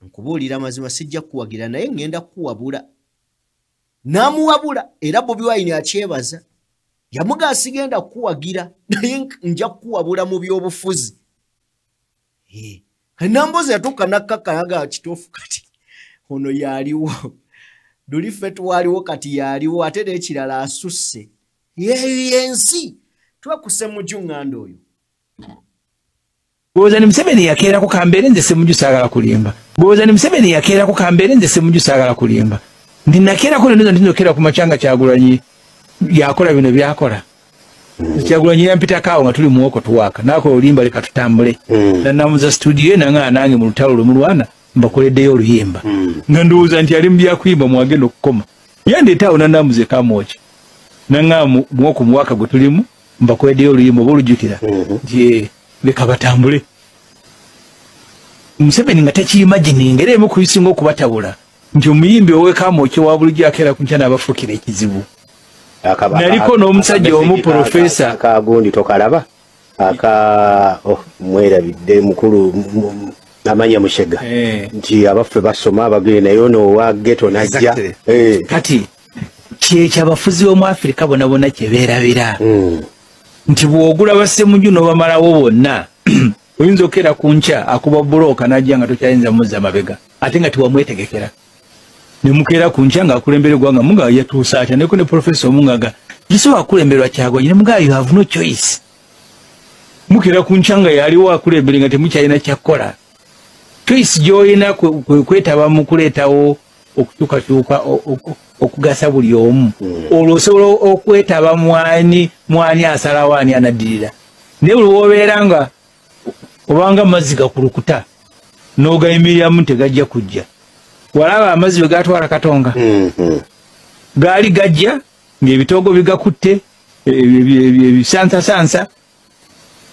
nkubuulira amazima, sijja kuwagira naye ŋŋenda kuwabula. N'amuwabula era Bobi Wine akyebaza. Yamugaa sigenda kuwagira naye nja kuwabula mu byobufuzi. Namboze yatuuka n'akkakkayaga kituufu kati ono yaliwo, luli ffe twaliwo kati yaliwo, ate n'ekirala asusse. Yeeyo ensi twekuse Ssemujju Nganda oyo. Bw'oza ni Museveni yakeerako kambeere nze Ssemujju saagala kulimba. Bw'oza ni Museveni yakeerako kambeere nze Ssemujju saagala kulimba. Ndi nakeerako neno nti nokera ku makya nga Kyagulanyi yakola bino byakola. Kyagulanyi yampitako awo nga tuli muwoko tuwaaka, n'akola oluyimba leka tutambule. Nannamuza studio nanga nange mu lutalo lwe mulwana mbakoleddeyo oluyimba. Nga ndowooza nti ali mu byakuyimba mwagenda okukoma. Yandeeta awo nannamuza e Kamwokya. Nanga muwoko muwaka gwe tulimu mbakoleddeyo oluyimba oba olujjukira. Nti leka batambule. Museveni nga takiimagininga era emu ku bisinga okubatabula nti omuyimbi ow'e Kamwokya wa bulijjo akeera ku nkya n'abafuukira ekizibu. Naliko n'omusajja omu profesa akagundi tokalaba aka mwerabidde mukulu amanya Mushega nti abaffe basoma abagenda naye ono owa ghetto n'ajja. Kati kyekyo abafuzi b'omu Afrika bonna bonna kye beerabira nti bw'ogula Bassemujju n'obamalawo bonna oyinza okera ku nkya akuba bulooka n'ajja nga tokyayinza muzza mabega ate nga tewamwetegekera. Ne mukeera ku nkya ng'akulembera eggwanga muga yatuusa atya, neko ne profesa omu ng'aga gisobola kukulemberwa Kyagulanyi, ne mugaa you have no choice. Mukeera ku nkya nga yaliwo akulembere nga temukyalina kyakkola. Choice gy'olina kwetaba mu kuleetawo okukyukakyuka okugasa buli omu. Olwo osobola okwetaba mwani asalawo ani anaddirira. Naye buli w'obeera nga obanga amazzi gakulukuta n'ogayimiriramu tegajja kujja. Walaba amazzi bwe gatwala Katonga gaali gajja ng'ebitoogo bigakutte ebisansasansa.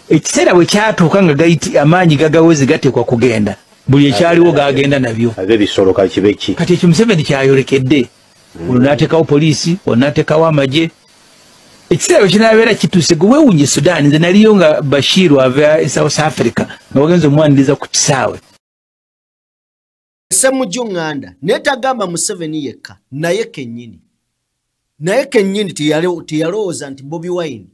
Ekiseera bwe kyatuuka nga amaanyi gagaweze gateekwa kugenda, buli ekyaliwo gagenda nabyo. Kati ekyo Museveni kyayolekedde. Olwo n'ateekawo poliisi, olwo n'ateekawo amagye. Ekiseera bwe kinaabeera kituuse, gwe weewuunye Sudan. Nze naliyo nga Bashiru ava e South Africa nga bagenze omwaniriza ku kisaawe. Ssemujju Nganda naye tagamba Museveni yekka, naye kennyini. Naye kennyini teyalowooza nti Bobi Wine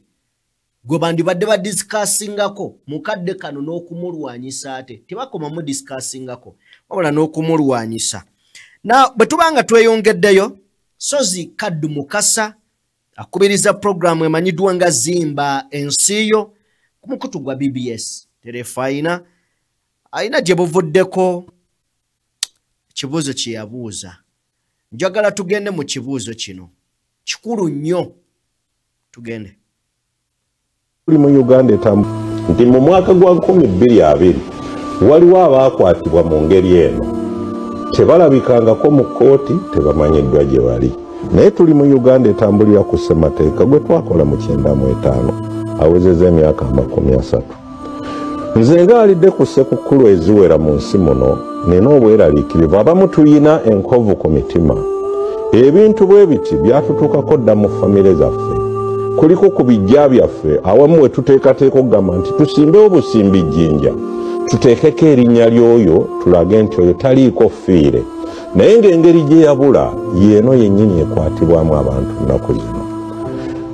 gwe bandibadde badisikaasingako mukadde kano n'okumulwanyisa, ate tebakoma mudisikaasingako wabula n'okumulwanyisa. Na bwe tuba nga tweyongeddeyo, Sozi Kaddu Mukasa akubiriza puroguramu emanyiddwa nga Zimba Ensi Yo ku mukutu gwa BBS Terefayina, alina gye buvuddeko ekibuuzo kye yabuuza. Njagala tugende mu kibuuzo kino, kikulu nnyo, tugende. Tuli mu Uganda nti mu mwaka gwa 2020 waliwo abaakwatibwa mu ngeri eno, tebalabikangako mu kkooti, tebamanyiddwa gye bali. Naye tuli mu Uganda etambulira ku ssemateeka gwe twakola mu 95 awezezza emyaka 30. Nze ng'alidde ku ssekukkulu eziwera mu nsi muno, nina obweraliikirivu. Abamu tuyina enkovu ku mitima. Ebintu bwe biti byatutuukako dda mu famire zaffe. Kuliko ku bijja byaffe awamu we tuteekateeka okugamba nti tusimbewo busimbi jjinja, tuteekeko erinnya ly'oyo tulage nti oyo taliiko fiire. Naye ng'engeri gye yabula yeeno yennyini ekwatibwamu abantu nnaku zino.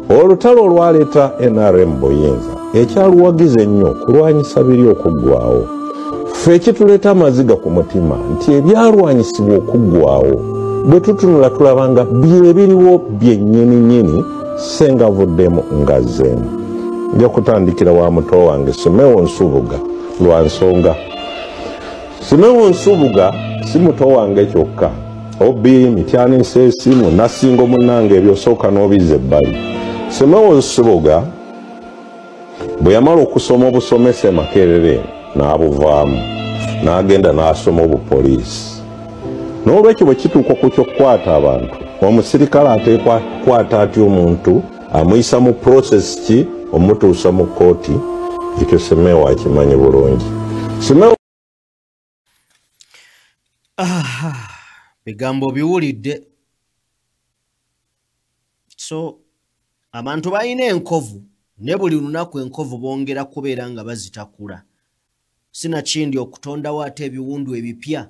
Olutalo olwaleeta NRM buyinza ekyaluwagiza ennyo kulwanyisa biri okuggwawo. Ffe ekituleeta amaziga ku mutima nti ebyalwanyisibwa okuggwawo bwe tutunula tulaba nga bye biriwo byennyini nnyini, sengavuddemu ngazzeemu. Nja kutandikira wa muto wange Simeo Nsubuga lwa nsonga. Simeo Nsubuga si muto wange kyokka. Obi mityani nsesi munasingo munnange ebyosooka n'obizza ebbali. Simeo Nsubuga bwe yamala okusoma obusomesa e Makerere n'abuvaamu n'agenda n'asoma obupoliisi. N'olwekyo bwe kituuka ku ky'okukwata abantu, omusirikale ateekwa kukwata atya omuntu, amuyisa mu process ki omutuusa mu kkooti, ekyo Simeo akimanyi bulungi. Simeo bigambo biwulidde. So abantu balina enkovu ne buli lunaku enkovu bongera kubeera nga bazitakula. Sinakindi okutondawo ate ebiwundu ebipya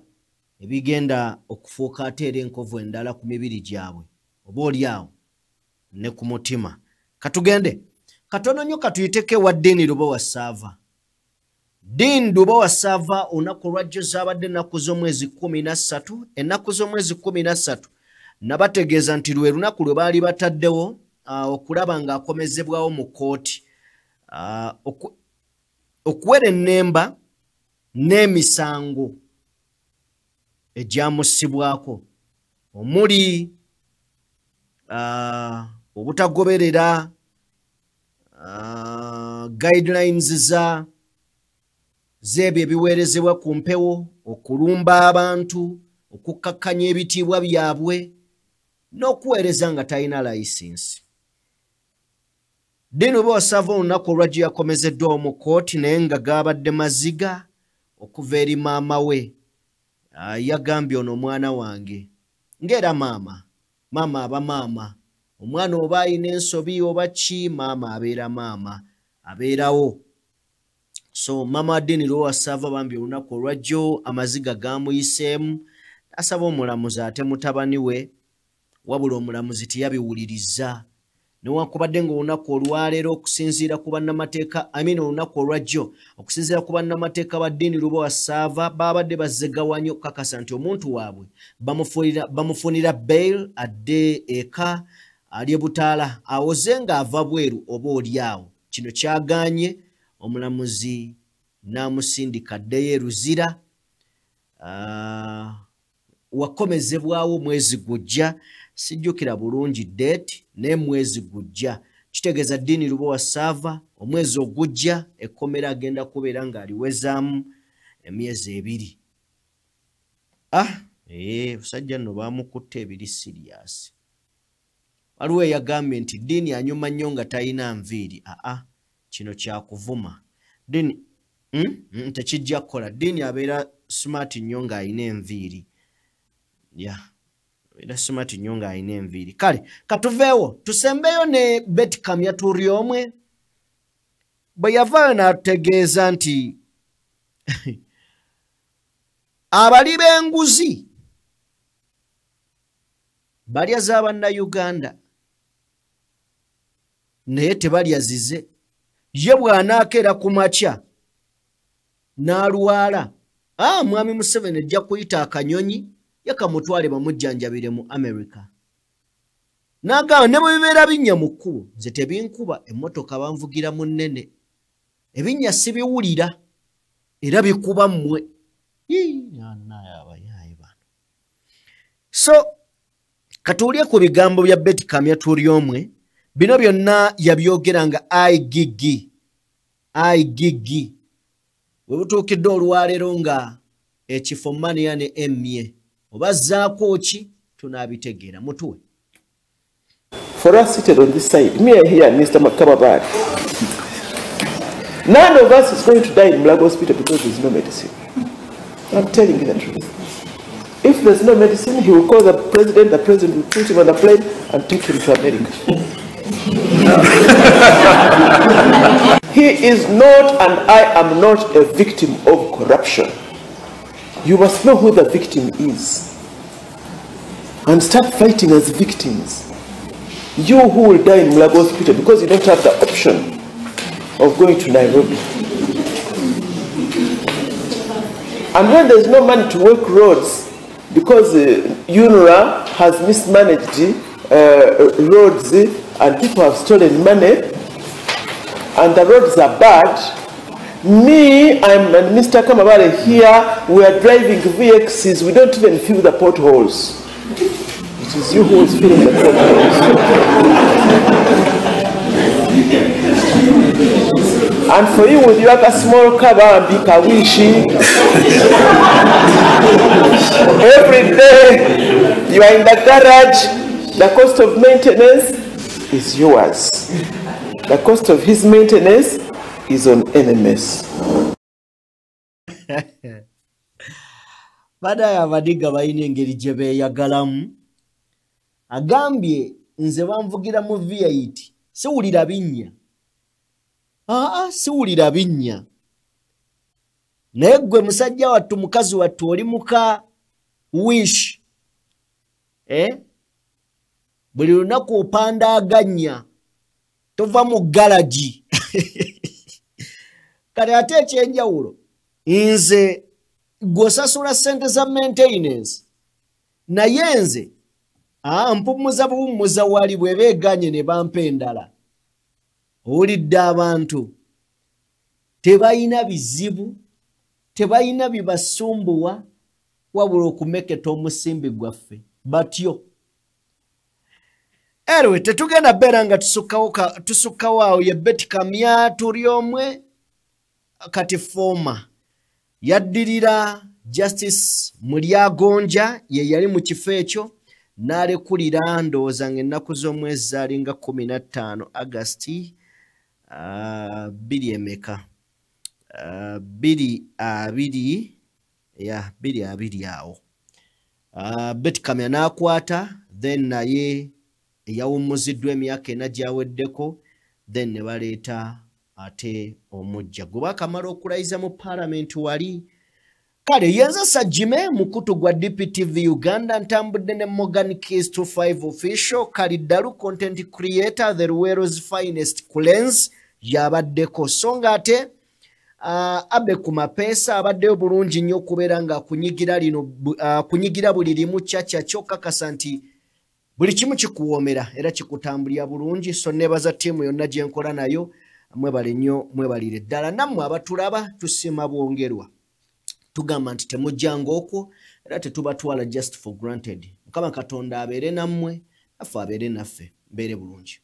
ebigenda okufuuka ate era enkovu endala ku mibiri gyabwe oba oli awo ne ku mutima. Katugende katono nnyo katuyiteko ewa Dean Lubowa Saava. Dean Lubowa Saava olunaku olwajjo zaabadde ennaku z'omwezi 13, ennaku z'omwezi 13 nabategeeza nti lwe lunaku lwe baali bataddewo okulaba ng'akomezebwawo mu kkooti okuwera ennemba n'emisango egyamusibwako omuli obutagoberera guidelines z'ebyo ebiweerezebwa ku mpewo, okulumba abantu, okukkakkanya ebitiibwa byabwe n'okuweereza nga talina layisinsi. Dean Lubowa Saava olunaku olwajjo yakomezeddwawo mu kkooti naye nga gaabadde maziga okuva eri maama we. Yagambye ono omwana wange ng'era maama, maama aba maama, omwana oba ayina ensobi oba ki, maama abeera maama, abeerawo. So maama Dean Lubowa Saava bambi olunaku olwajjo amaziga gaamuyiseemu, asaba omulamuzi ate mutabani we, wabula omulamuzi teyabiwulirizza. Newankubadde ng'olunaku olwaleero okusinziira ku bannamateeka, olunaku olwajjo okusinziira ku bannamateeka ba Dean Lubowa Saava baabadde bazzegawanya okukakasa nti omuntu waabwe bamufunira bail adde eka alye butaala awoze ng'ava bweru oba oli awo. Kino kyagaanye omulamuzi n'amusindika addeyo e Luzira wakomezebwawo mwezi gujja, sijjukira bulungi date naye mwezi gujja. Kitegeeza Dean Lubowa Saava omwezi ogujja ekkomera agenda kubeera ng'aliwezaamu emyezi 2. Busajja nno baamukutte ebiri serious. Waliwo eyagambye nti Dean anyuma nnyo nga talina nviiri. Kino kyakuvuma. Dean tekijja kukola. Dean abeera smart nnyo ng'alina enviiri. Era smart nnyo ng'alina enviiri. Kale katuveewo tusembeyo ne Beti Kamya Turyomwe bwe yavaayo n'ategeeza nti abali b'enguzi balya za bannayuganda naye tebalya zize. Ye bw'anaakeera ku makya n'alwala, mwami Museveni ajja kuyita akanyonyi yakamutwale bamujjanjabire mu America. N'agamba ne bwe bibeera binnya mu kkubo nze tebinkuba, emmotoka banvugira mu nnene, ebinnya sibiwulira era bikuba mmwe. So katuwulire ku bigambo bya Beti Kamya Turyomwe. Bino byonna yabyogera nga IGG we butuukidde olwaleero nga ekifo mania ne emmye oba zaako ki tunaabitegeera mutuwe. For us seated on this side, me here and Mr. Makababad, none of us is going to die in Mulago Hospital because there's no medicine. I'm telling you the truth. If there's no medicine, he will call the president will put him on the plane and take him to America. He is not, and I am not, a victim of corruption. You must know who the victim is and start fighting as victims. You who will die in Mulago Hospital because you don't have the option of going to Nairobi. And when there's no money to work roads because UNRA has mismanaged roads and people have stolen money, and the roads are bad, me, I'm and Mr. Kamabare here, we are driving VXs, we don't even feel the potholes. It is you who is feeling the potholes. And for you with your small car, Bikawishi, every day you are in the garage, the cost of maintenance is yours. The cost of his maintenance is on NMS. Baadaye abadiga balina engeri gye beeyagalamu. Agambye nze banvugira mu V8 siwulira binnya. Aa, siwulira binnya. Naye ggwe musajja wattu, mukazi wattu, oli muka wish. Buli lunaku opanda aganya, tova mu garagi. Kale ate ekyenjawulo nze gw'osasula ssente za maintenance, naye nze mpummuza buwummuza wali bw'eba eganye ne bampa endala. Owulidde abantu tebalina bizibu, tebalina bibasumbuwa, wabula okumeketa omusimbi gwaffe batyo. Anyway, tetugenda beera nga tusukkawo awo. Ye Betty Kamya Turyomwe kati former yaddirira Justice Mulyagonja, ye yali mu kifo ekyo n'alekulira, ndowooza ng'ennaku z'omwezi zaalinga 15 Agasti 2020 awo. Betty Kamya n'akwata, then naye eyawummuziddwa emyaka 4 gyaweddeko, then ne baleeta ate omujja gwe baakamala okulayiza mu paalamenti wali. Kale yenze Sajime mukutu gwa DPTV Uganda, ntambudde ne Morgan Keys 25 official, Kaliddalu content creator, the Luwero's finest cleanse yabaddeko. So nga ate Abe Kumapesa abaddeyo bulungi nnyo okubeera nga akunyigira lino, akunyigira buli limu kyakya kyokakasa nti buli kimu kikuwoomera era kikutambulira bulungi. So nebaza ttiimu yonna gye nkola nayo, mwebale nnyo, mwebalire ddala. Nammwe abatulaba tusiima bwongerwa, tugamba nti temujjanga okwo era tetubatwala just for granted. Mukama Katonda abeere nammwe, naffe abeere naffe. Mbeere bulungi.